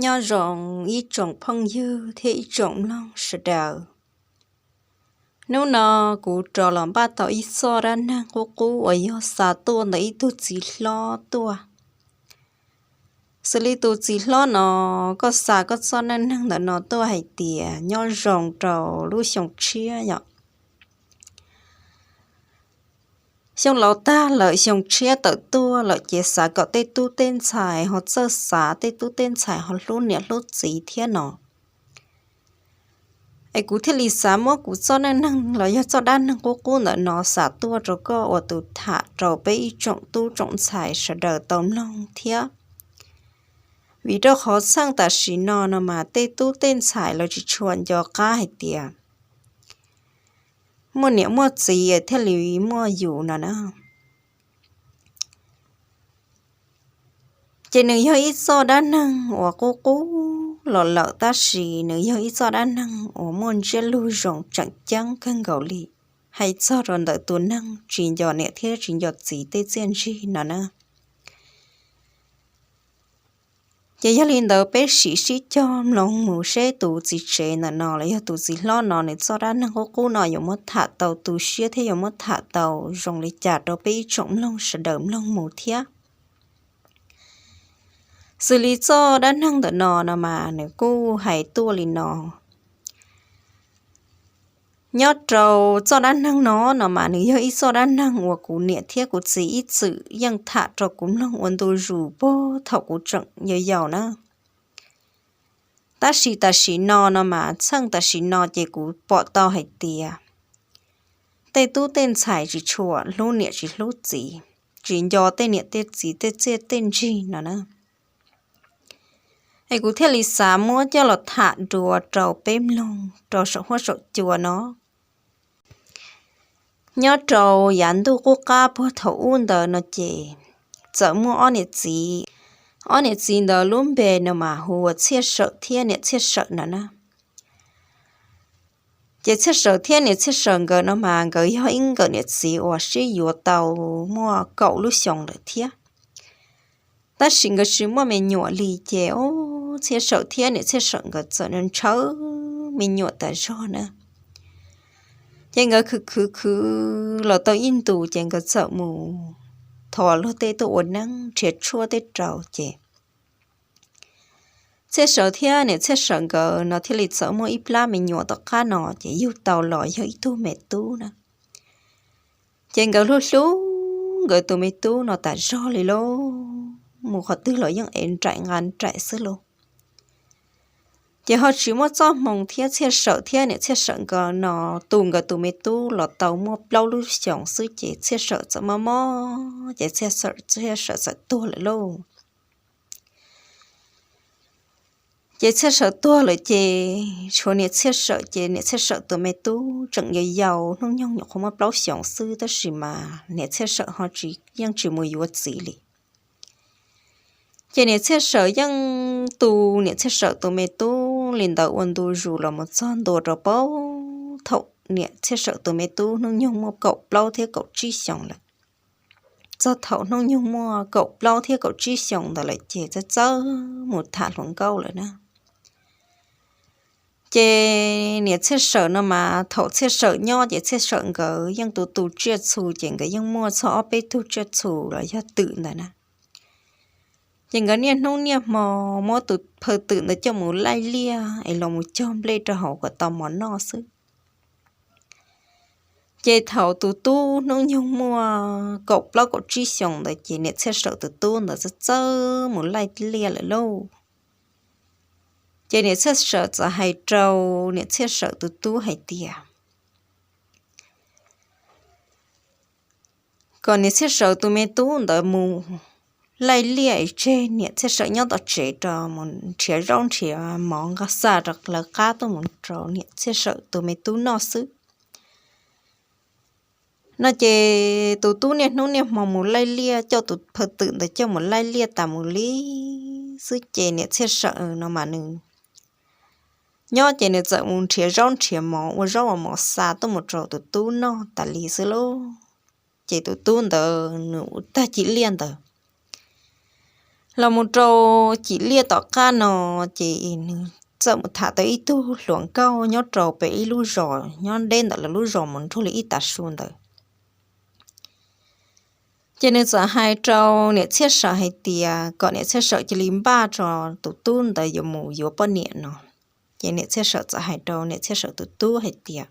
Nyob zoo ib tsoom phooj ywg thiab ib tsoom mloog sawv daws. Hnub no kuv rov los npaj tau ib txoj dab neeg qub qub uas yog xa tuaj ntawm ib tug txiv hlob tuaj. Xws li tus txiv hlob no, koj xa koj txoj neej neeg ntawm no tuaj hais tias nyob zoo rau lub xyoo tshiab yom. Xyoo laus tag lawm xyoo tshiab tawm tuaj lawm ces xav kom tej tub tej ntxhais ho txawj xav, tej tub tej ntxhais ho hlub niam hlub txiv thiab no. Es kuv thiaj li xav muab kuv txoj neej neeg los yog txoj dab neeg qub qub ntawm no xa tuaj rau koj ua tus tham rau peb ib tsoom tub tsoom ntxhais sawv daws tau mloog thiab. Vim rau qhov txheej tam sim no no mas tej tub tej ntxhais lawv tsis tshua nco qab hais tias muaj niam muaj txiv thiaj li muaj yus no na. Ces nws yog ib txoj dab neeg uas qub qub los lawm tab sis nws yog ib txoj dab neeg uas muaj ntsiab lus zoo tseem ceeb kawg nkaus li, hais txog rau ntawm tus neeg tsis nco niam thiab tsis nco txiv tej txiaj ntsig no na. Ces yog li ntawd peb sim sib cog mloog mus seb tus txiv tsev ntawm no los yog tus txiv hlob no nws txoj dab neeg qub qub no yuav muab tham tau tu siab thiab yuav muab tham tau zoo li cas rau peb ib tsoom mloog sawv daws mloog mus thiab. Xws li txoj dab neeg ntawm no no mas nws kuj hais tuaj li no. Nyob rau txoj dab neeg no no mas nws yog ib txoj dab neeg uas kuv niam thiab kuv txiv ib txwm yeej tham rau kuv mloog ua ntu zus puag thaum kuv tseem yau yau na. Tab sis tam sim no no mas txheej tam sim no ces kuv pom tau hais tias tej tub tej ntxhais tsis tshua hlub niam tsis hlub txiv, tsis nco tej niam tej txiv tej txiaj tej ntsig no na. Es kuv thiaj li xav muab coj los tham dua rau peb mloog rau saum huab saum cua no. Nyob rau yav ntuj qub qab puag thaum ub ntawd no ces txawm muaj ob niam txiv. Ob niam txiv ntawd lub npe no mas hu ua Txhiaj Sawm thiab niam Txhiaj Sawm no na. Ces Txhiaj Sawm thiab niam Txhiaj Sawm nkawd no mas nkawd yog ib nkawm niam txiv uas sib yuav tau muaj kaum lub xyoos lawm thiab. Tab sis nkawd tsis muaj me nyuam li ces Txhiaj Sawm thiab niam Txhiaj Sawm nkawd txawm ntshaw me nyuam tas zog na. Ces nkawd khwv khwv khwv los tau ib ntus ces nkawd txawm mus thov luag tej tuaj ua neeb nrhiav tshuaj tej rau ces Txhiaj Sawm thiab niam Txhiaj Sawm nkawd no thiaj li txawm muaj ib plab me nyuam tom qab no ces yug tau los yog ib tug me tub na. Ces nkawd hlub hlub nkawd tus me tub no tas zog li lauj, mus qhov twg los yeej ev nraim nqa nraim xwb lauj. Ces ho tsis muaj txoj hmoo thiab Txhiaj Sawm thiab niam Txhiaj Sawm nkawd no tu nkawd tus me tub los tau muaj plaub lub xyoos xwb ces Txhiaj Sawm txawm mob mob ces Txhiaj Sawm, Txhiaj Sawm txawm tuag lawm lauj. Ces Txhiaj Sawm tuag lawm ces tshuav niam Txhiaj Sawm ces niam Txhiaj Sawm tus me tub tseem yau yau hnub nyoog nyuam qhuav muaj plaub xyoos xwb tab sis mas niam Txhiaj Sawm ho tsis, yeej tsis mus yuav txiv li. Ces niam Txhiaj Sawm yeej tu niam Txhiaj Sawm tus me tub li ntawd ua ntu zus los mus txog ntua rau puag thaum niam Txhiaj Sawm tus me tub hnub nyoog muaj kaum plaub thiab kaum tsib xyoos lawm. Txog thaum hnub nyoog muaj kaum plaub thiab kaum tsib xyoos ntawd lawm ces txawj txawj mus tham hluas nkauj lawm na. Ces niam Txhiaj Sawm no mas thaum Txhiaj Sawm nyob ces Txhiaj Sawm nkawd yeej tu tu tsiaj txhu ces nkawd yeej muaj txog ob peb tug tsiaj txhu los yog twm ntawd na. Ces nkawd niaj hnub niaj hmo muab tus phaw twm ntawd coj mus laij liaj es los mus cog nplej rau hauv kom tau mov noj xwb. Ces thaum tus tub hnub nyoog muaj kaum plaub kaum tsib xyoos ntawd ces niam Txhiaj Sawm tus tub ntawd txawj txawj mus laij liaj lawm lauj. Ces niam Txhiaj Sawm txawm hais rau niam Txhiaj Sawm tus tub hais tias kom niam Txhiaj Sawm tus me tub ntawd mus laij liaj es tseg niam Txhiaj Sawm nyob tom tsev rau mus nrhiav zaub nrhiav mov nqa xa rau lawv qab tuaj mus rau niam Txhiaj Sawm tus me tub noj xwb. No ces tus tub niaj hnub niaj hmo mus laij liaj, coj tus phaw twm ntawd coj mus laij liaj tas mus li xwb ces niam Txhiaj Sawm no mas nws nyob ces nws txawm mus nrhiav zaub nrhiav mov, ua zaub ua mov xa tuaj mus rau tus tub noj tas li xwb lauj. Ces tus tub ntawd nws ua tag cim liaj ntawd Los mus rau Cim Liaj tom qab no, ces nws txawm mus tham tau ib tug hluas nkauj nyob rau pem ib lub zos nyob deb ntawm lawv lub zos mus nrug li ib tav su ntawd. Ces nws txawm hais rau niam Txhiaj Sawm hais tias kom niam Txhiaj Sawm cia li npaj tso tus tub ntawd yuav mus yuav poj niam no. Ces niam Txhiaj Sawm txawm hais rau niam Txhiaj Sawm tus tub hais tias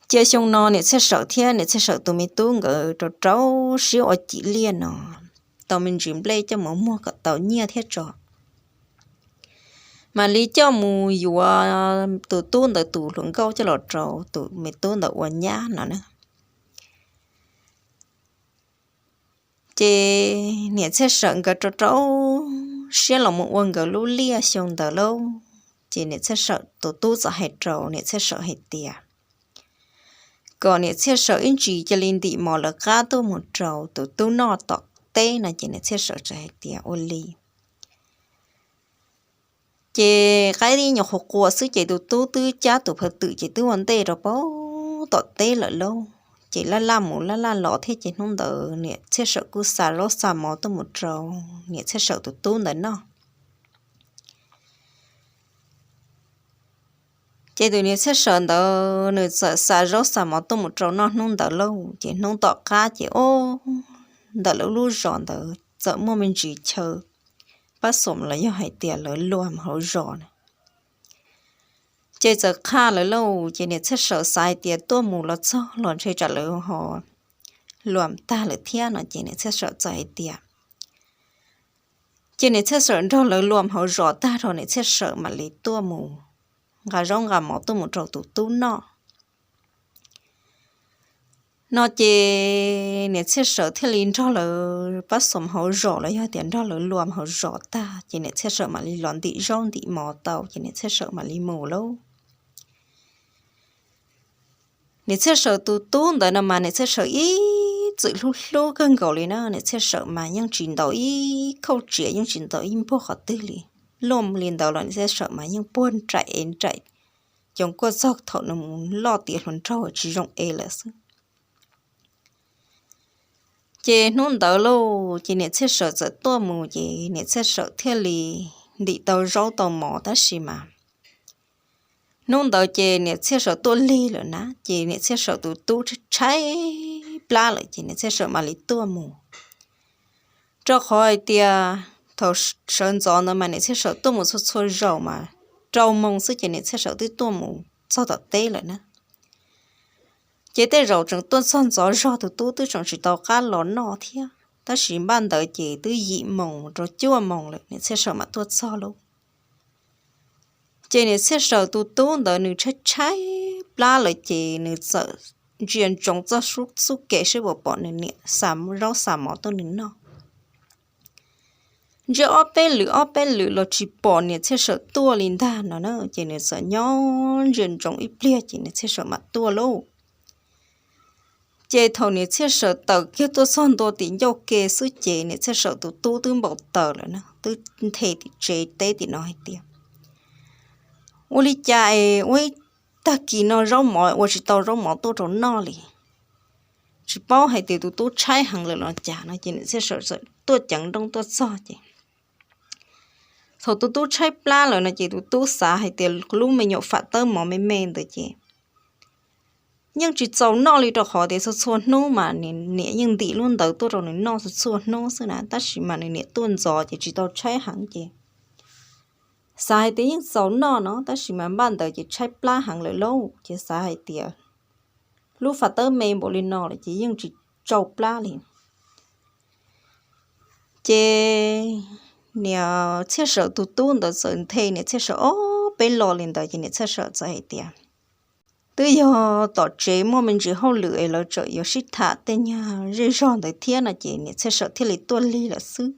cia xyoo no niam Txhiaj Sawm thiab niam Txhiaj Sawm tus me tub nkawd rau rau siab ua Cim Liaj no tau me ntsis nplej coj mus muag kom tau nyiaj thiab tso, mam li coj mus yuav tus tub ntawd tus hluas nkauj coj los rau tus me tub ntawd ua nyab no na. Ces niam Txhiaj Sawm nkawd rau rau siab los mus ua nkawd lub liaj xyoo ntawd lauj. Ces niam Txhiaj Sawm tus tub txawm hais rau niam Txhiaj Sawm hais tias kom niam Txhiaj Sawm ib ntsis cia li ntim mov lawv qab tuaj mus rau tus tub noj tom teb no. Ces niam Txhiaj Sawm txawm hais tias ua li. Ces qaib nyuam qhuav qua xwb ces tus tub twb cab tus phawj twm ces twb ua ntej rau pem tom teb lawm lauj. Ces laj laj mus laj laj los thiab ces hnub ntawd niam Txhiaj Sawm kuj xa zaub xa mov tuaj mus rau niam Txhiaj Sawm tus tub ntawd noj. Ces tus niam Txhiaj Sawm ntawd nws txawm xa zaub xa mov tuaj mus rau noj hnub ntawd lauj. Ces hnub tom qab ces ub, ntawm lawv lub zos ntawd txawm muaj me ntsis chaw pab xom los yog hais tias lawv luam hauv zos na. Ces txawm qhaj lawv lauj. Ces niam Txhiaj Sawm xav hais tias tuaj mus los txog los ntshe tsam lawv ho luam tag lawm thiab no. Ces niam Txhiaj Sawm txawm hais tias ces niam Txhiaj Sawm nrog lawv luam hauv zos tag rau niam Txhiaj Sawm mam li tuaj mus nqa zaub nqa mov tuaj mus rau tus tub noj no. Ces niam Txhiaj Sawm thiaj li nrog lawv pab xom hauv zos los yog tias nrog lawv luam hauv zos tag ces niam Txhiaj Sawm mam li los ntim zaub ntim mov tau ces niam Txhiaj Sawm mam li mus lauj. Niam Txhiaj Sawm tus tub ntawd no mas niam Txhiaj Sawm ib txwm hlub hlub kawg nkaus li na. Niam Txhiaj Sawm mas yeej tsis ntaus ib khauj tsiav, yeej tsis ntaus ib npuag qhov twg li. Luaj li ntawd los niam Txhiaj Sawm mas yeej puag nraim es nraim, coos kuaj txog thaum nws mus loj tiav hluas nraug tsis zoo es lawm xwb. Ces hnub ntawd lauj, ces niam Txhiaj Sawm txawm tuaj mus ces niam Txhiaj Sawm thiaj li ntim tau zaub tau mov tab sis mas hnub ntawd ces niam Txhiaj Sawm tuaj lig lawm na, ces niam Txhiaj Sawm tus tub tshaib plab lawm ces niam Txhiaj Sawm mam li tuaj mus. Rau qhov hais tias thaum sawv ntxov ntawd mas niam Txhiaj Sawm tuaj mus txhua txhua zaus mas rau moos xwb ces niam Txhiaj Sawm twb tuaj mus txog tom teb lawm na. Ces tej zaum tseem tuaj txog ntxov zog tus tub twb tseem tsis tau qab los noj thiab, tab sis npaj ntawd ces twb yim moos rau cuaj moos lawm niam Txhiaj Sawm mam tuaj txog lauj. Ces niam Txhiaj Sawm tus tub ntawd nws tshaib tshaib plab lawm ces nws txawm ntsia ntsoov txoj xub ke seb puas pom nws niam xa zaub xa mov tuaj nws noj. Ntsia ob peb lwm ob peb lwm los tsis pom niam Txhiaj Sawm tuaj li ntag no na, ces nws txawm nyob ntsia ntsoov ib pliag ces niam Txhiaj Sawm mam tuaj lauj. Ces thaum niam Txhiaj Sawm tawm kiag tuaj txog ntua tim ncauj ke xwb ces niam Txhiaj Sawm tus tub twb npau taws lawm na, twb nthe tim tsev teb tim no hais tias, ua li cas es ua ib tag kis no zaub mov ua tsis tau zaub mov tuaj rau noj li. Tsis paub hais tias tus tub tshaib heev lawm los cas no ces niam Txhiaj Sawm txawm tuaj ceev nrooj tuaj txog ces thaum tus tub tshaib plab lawm no ces tus tub xav hais tias lub me nyuam fam tawb mov me me ntawd ces yeej tsis txaus noj li rau qhov tias txhua txhua hnub mas niam yeej ntim lub ntawd tuaj rau nws noj txhua txhua hnub xwb na, tab sis mas nws niam tuaj ntxov ces tsis tau tshaib heev ces xav hais tias yeej txaus noj no, tab sis mas npaj ntawd ces tshaib plab heev lawm lauj, ces xav hais tias lub fam tawb me npaum li no lawm ces yeej tsis tsau plab li. Ces niam Txhiaj Sawm tus tub ntawd txawm nthe niam Txhiaj Sawm ob peb lo li ntawd ces niam Txhiaj Sawm txawm hais tias twb yog tom tsev muaj me ntsis hauj lwm es lawv tseem yuav sib tham tej nyuag zej zog ntawd thiab no ces niam Txhiaj Sawm thiaj li tuaj lig lawm xwb.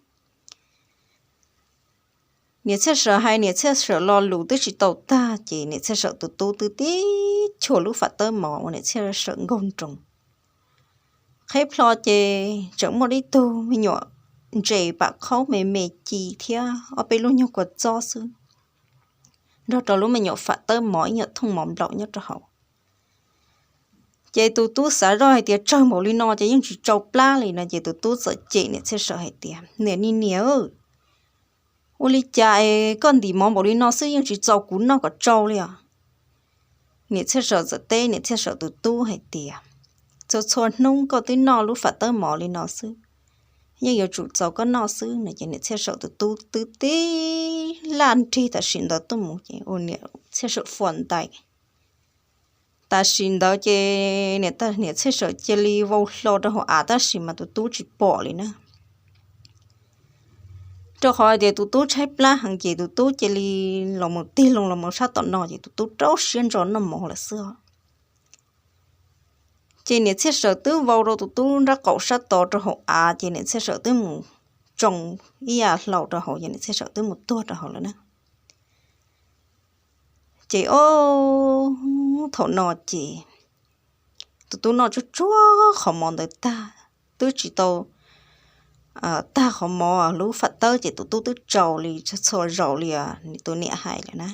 Niam Txhiaj Sawm hais niam Txhiaj Sawm lo lus twb tsis tau tag ces niam Txhiaj Sawm tus tub twb tib chua lub fam tawb mov uas niam Txhiaj Sawm nkaug nroos. Qheb plho ces tseem muaj ib tug me nyuam ntses pam qhaub me me ci thiab ob peb lub nyuag kua txob xwb, nrog rau lub me nyuam fam tawb mov ib nyuam thooj mov nplaum nyob rau hauv. Ces tus tub xav zoj hais tias tsawg npaum li no ces yeej tsis tsau plab li no ces tus tub txawm cem niam Txhiaj Sawm hais tias, Niam, niam, ua li cas es koj ntim mov npaum li no xwb yeej tsis txaus kuv noj kom tsau li os? Niam Txhiaj Sawm txawm teb niam Txhiaj Sawm tus tub hais tias, Txhua txhua hnub koj twb noj lub fam tawb mov li no xwb, yeej yuav tsum txaus koj noj xwb no ces niam Txhiaj Sawm tus tub twb tib laj nrig tam sim ntawd tuaj mus ces ua niam Txhiaj Sawm fuam ntais. Tam sim ntawd ces niam Txhiaj Sawm cia li vau hlo rau hauv av tab sis mas tus tub tsis pom li na. Rau qhov hais tias tus tub tshaib plab heev ces tus tub cia li los mus tig loo los mus sab tom no ces tus tub rau siab ntso noj mov lawm xwb. Ces niam Txhiaj Sawm twb vau rau tus tub nrab qaum sab tod rau hauv av ces niam Txhiaj Sawm twb mus tsoo ib yam hlau rau hauv ces niam Txhiaj Sawm twb mus tuag rau hauv lawm na. Ces ob thaum no ces tus tub noj tsuag tsuag qhov mov ntawd tag, twb tsis tau tag qhov mov lub fam tawb ces tus tub twb tsau li txhua zaus li tus niam hais lawm na.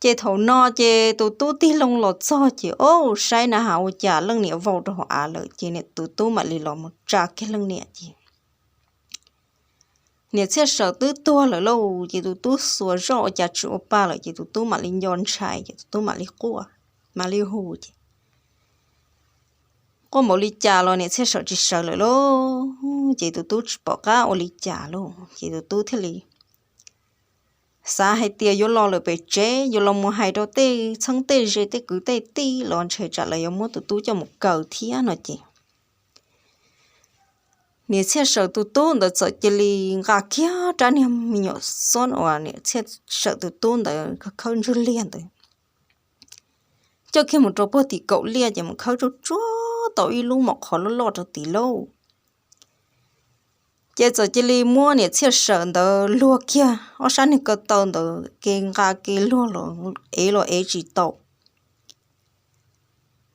Ces thaum no ces tus tub tig loo los txog ces ob saib na has ua cas leej niam vau rau hauv av lawm ces tus tub mam li los mus tsa kiag leej niam ces niam Txhiaj Sawm twb tuag lawm lauj. Ces tus tub xuas zoj ua cas tsis ua pa lawm ces tus tub mam li nco ntshai ces tus tub mam li quaj, mam li hu ces quaj npaum li cas los niam Txhiaj Sawm tsis sawv lawm lauj. Ces tus tub tsis pom qab ua li cas lauj ces tus tub thiaj li xav hais tias yuav los lawm pem tsev yuav los mus hais rau tej txheeb tej ze tej kwv tej tij los ntshe tsam lawv yuav muab tus tub coj mus kaw thiab no ces niam Txhiaj Sawm tus tub ntawd txawm cia li nqa kiag rab niag me nyuam xob uas niam Txhiaj Sawm tus tub ntawd khawb ntswg liag ntawd coj kiag mus rau puag tim kaum liaj ces mus khawb tsuag tsuag tau ib lub mom qhov loj loj rau tim lauj. Ces txawm cia li muab niam Txhiaj Sawm ntawd luag kiag ob sab niag ko taw ntawd ke nqa ke luag los ev los ev tsis tau.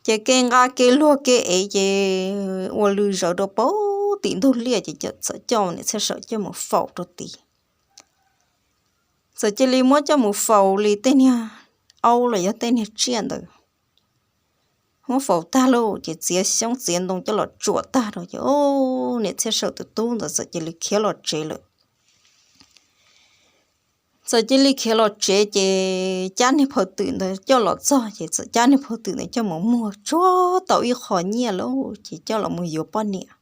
Ces ke nqa ke luag ke ev ces ua lw zawv rau puag tim ntug liaj ces txawm coj niam Txhiaj Sawm coj mus faus rau tid. Txawm cia li muab coj mus faus li tej niag aub los yog tej niag tsiaj ntawd. Muab faus tag lauj ces txiav xyoob txiav ntoo coj los tsuam tag rau ces niam Txhiaj Sawm tus tub ntawd txawm cia li khiav los tsev lawm. Txawm cia li khiav los tsev ces cab niag phau twm ntawd coj los txog ces txawm cab niag phau twm ntawd coj mus muag tsuag tau ib qho nyiaj lauj ces coj los mus yuav poj niam.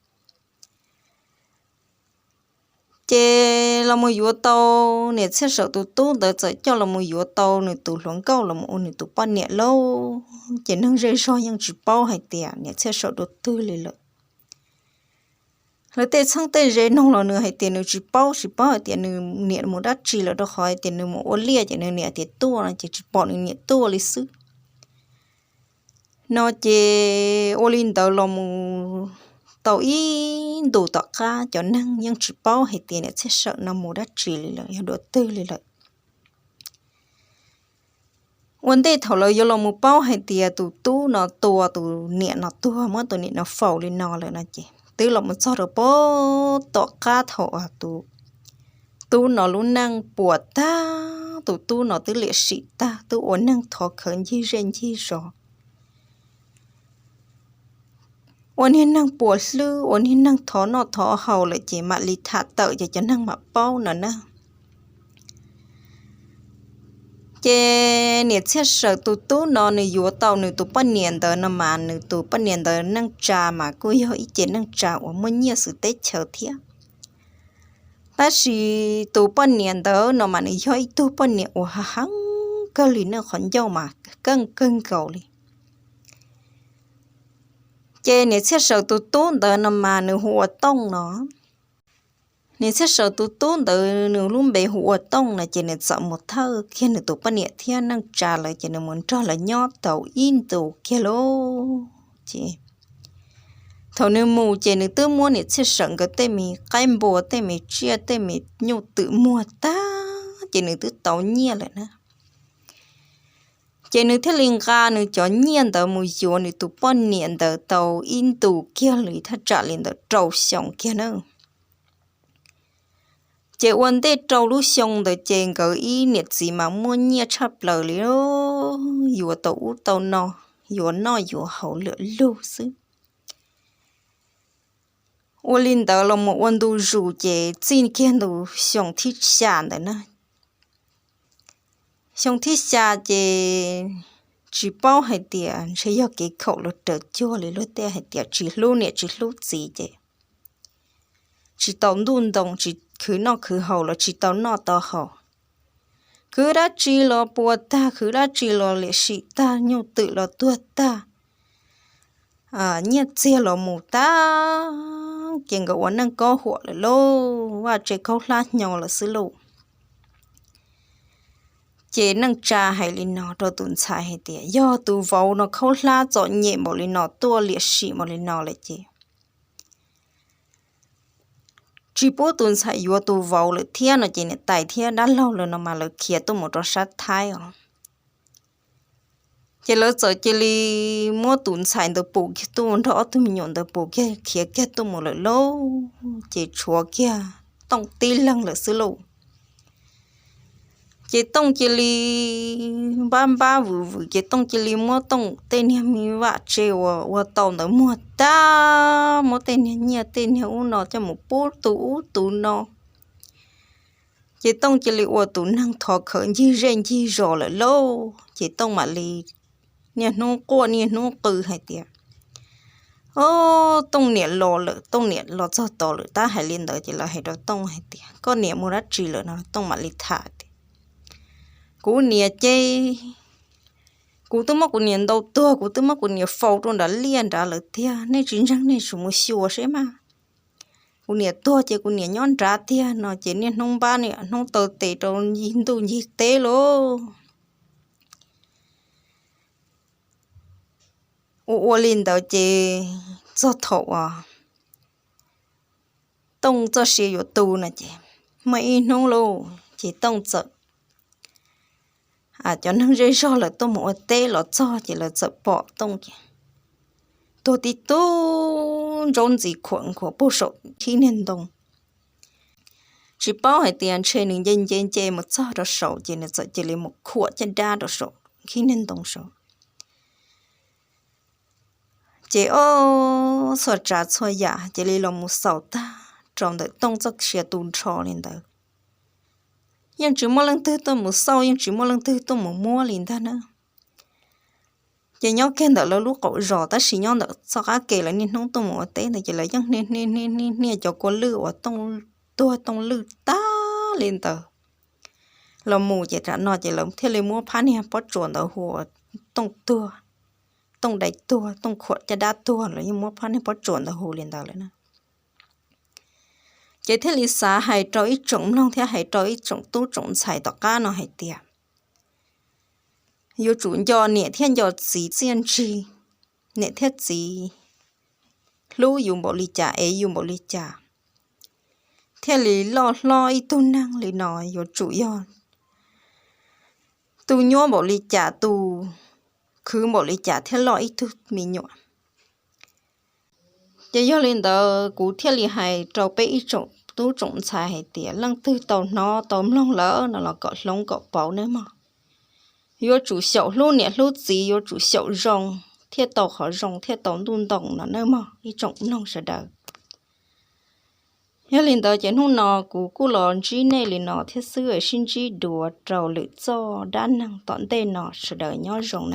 Ces los mus yuav tau, niam Txhiaj Sawm tus tub ntawd txawm coj los mus yuav tau nws tus hluas nkauj los mus ua nws tus poj niam lauj. Ces neeg zej zog yeej tsis paub hais tias niam Txhiaj Sawm dua twg li lawm. Lawv tej txheeb tej ze noog los nws hais tias nws tsis paub, tsis paub hais tias nws niam mus dab tsi lawm rau qhov hais tias nws mus ua liaj ces nws niam tias tuaj no ces tsis pom nws niam tuaj li xwb. No ces ua li ntawd los mus tau ib ntus tom qab cov neeg yeej tsis paub hais tias niam Txhiaj Sawm no mus dab tsi li lawm, yog dua twg li lawm. Ua ntej thaum lawv yuav los mus paub hais tias tus tub no tua tus niam no tuag, muab tus niam no faus li no lawm no ces twb los mus txog rau puag tom qab thaum tus tub no lub neej puas tag, tus tub no twb liam sim tag, twb ua neeg thov khawv ncig zej ncig zos, ua niag neeg puas hlwb, ua niag neeg thov noj thov haus lawm ces mam li tham tawm ces cov neeg mam paub no na. Ces niam Txhiaj Sawm tus tub no nws yuav tau nws tus poj niam ntawd no mas nws tus poj niam ntawd neej tsa mas kuj yog ib ce neej tsa uas muaj nyiaj xwm teb chaws thiab. Tab sis tus poj niam ntawd no mas nws yog ib tug poj niam uas hav heev kawg li, nws qhov ncauj mas keej kawg nkaus li. Ces niam Txhiaj Sawm tus tub ntawd no mas nws hu ua Tooj no. Niam Txhiaj Sawm tus tub ntawd nws lub npe hu ua Tooj no ces nws txawm mus thawj kiag nws tus poj niam thiab neej tsa lawv ces nws mus nrog lawv nyob tau ib ntus kiag lauj. Ces thaum nws mus ces nws twb muab niam Txhiaj Sawm nkawd tej me qaib npua, tej me tsiaj, tej me nyuj twm muag tag ces nws twb tau nyiaj lawm na. Ces nws thiaj li nqa nws cov nyiaj ntawd mus yuav nws tus poj niam ntawd tau ib ntus kiag li thaj tsam li ntawm rau xyoo kiag na. Ces ua ntej rau lub xyoo ntawd ces nkawd ib niam txiv mas muaj nyiaj tshaj plaws li, yuav tau ub tau no, yuav noj yuav haus lwm lug xwb. Ua li ntawd los mus ua ntu zus ces txij kiag ntu xyoo thib xya ntawd na. Xyoo thib xya ces tsis paub hais tias ntshe yog kev khaum luag raws cuag li luag tej hais tias tsis hlub niam tsis hlub txiv ces tsis tau ntuj ntoo, tsis khwv noj khwv haus los tsis tau noj tau haus. Khwv dab tsi los puas tag, khwv dab tsi los liam sim tag, nyuj twm los tuag tag, nyiaj txiag los mus tag, ces nkawd ua neej kaub huam lawm lauj, vaj tse khaub hlab hnyo lawm xwb lauj. Ces neej tsa hais li no rau tus ntxhais hais tias yog tus vauv no khaub hlab txom nyem npaum li no, tuaj liam sim npaum li no lawm ces tsis pub tus ntxhais yuav tus vauv lawm thiab no ces niam tais thiab dab laug lawv no mas lawv khiav tuaj mus rau sab Thaib os. Ces lawv txawm cia li muab tus ntxhais ntawd pus kiag tuaj nrog ob tug me nyuam ntawd pus kiag khiav kiag tuaj mus lawm lauj, ces tshuav kiag Tooj tib leeg lawm xwb lauj. Ces Tooj cia li npab npab vwm vwm, ces Tooj cia li muab Tooj tej niag me vaj tse uas ua tau ntawd muag tag, muab tej niag nyiaj tej niag ub no coj mus pub tus ub tus no. Ces Tooj cia li ua tus neeg thov khawv ncig zej ncig zos lawm lauj. Ces Tooj mam li niaj hnub quaj niaj hnub qw hais tias, Ob, Tooj niam los lawm, Tooj niam los txog tod lawm. Tab hais li ntawd ces lawv hais rau Tooj hais tias, Koj niam mus dab tsi lawm no? Tooj mam li tham tias, Kuv niam ces kuv twb muab kuv niam ntaus tuag, kuv twb muab kuv niam faus rau nram liaj nrad lawm tiag, nej tsis ntseeg nej sim mus xyuas seb mas. Kuv niam tuag ces kuv niam nyob nrad tiag no. Ces niaj hnub npab niaj hnub taw tes rau ncig ntuj ncig teb lauj. Ua ua li ntawd ces txog thaum uas Tooj txoj sia yuav tu no ces muaj ib hnub lauj, ces Tooj txawm, cov neeg zej zog lawv tuaj mus ua teb los txog ces lawv txawm pom Tooj ces tuag tib tug ntsaub ntxiv khuam nkhuav puag saum khib niag ntoo. Tsis paub hais tias ntshe nws nce nce nce mus txog rau saud ces nws txawm cia li mus khuam caj dab rau saum khib niag ntoo saud. Ces ob, txhua tsav txhua yam cia li los mus xaus tag rau ntawm Tooj txoj sia tu nrho li ntawd. Yeej tsis muaj leej twg tuaj mus xauj, yeej tsis muaj leej twg tuaj mus muab li ntag na. Ces nyob kiag ntawm lawv lub qaum zos, tab sis nyob ntawm txoj qab ke lawv niaj hnub tuaj mus ua teb ntawd ces lawv yeej hnia hnia hnia hnia cov kua lwj uas Tooj tuag Tooj lwj tag li ntawd los mus. Ces tam no ces lawv thiaj li muab phab niag pob tsuas ntawd hu ua Tooj tuag, Tooj dai tuag, Tooj khuam caj dab tuag, lawv yeej muab phab niag pob tsuas ntawd hu li ntawd lawm na. Ces thiaj li xav hais rau ib tsoom mloog thiab hais rau ib tsoom tub tsoom ntxhais tom qab no hais tias yuav tsum nco niam thiab nco txiv txiaj ntsig. Niam thiab txiv hlub yus npaum li cas, ev yus npaum li cas, thiaj li loj hlob ib tug neeg li no yuav tsum yog tu nyuab npaum li cas, tu khwv npaum li cas thiaj loj ib tug me nyuam. Ces yog li ntawd kuv thiaj li hais rau peb ib tsoom tub tsoom ntxhais hais tias leej twg tau hnov tau mloog lawm no los kom hloov kom pauv nawb mog. Yuav tsum xyaum hlub niam hlub txiv, yuav tsum xyaum zoo thiaj tau qhov zoo thiaj tau ntuj ntoo no nawb mog ib tsoom mloog sawv daws. Yog li ntawd ces hnub no kuv kuj los ntsib nej li no thiab xwb, sib ntsib dua rau lwm txoj dab neeg tom ntej no, sawv daws nyob zoo na.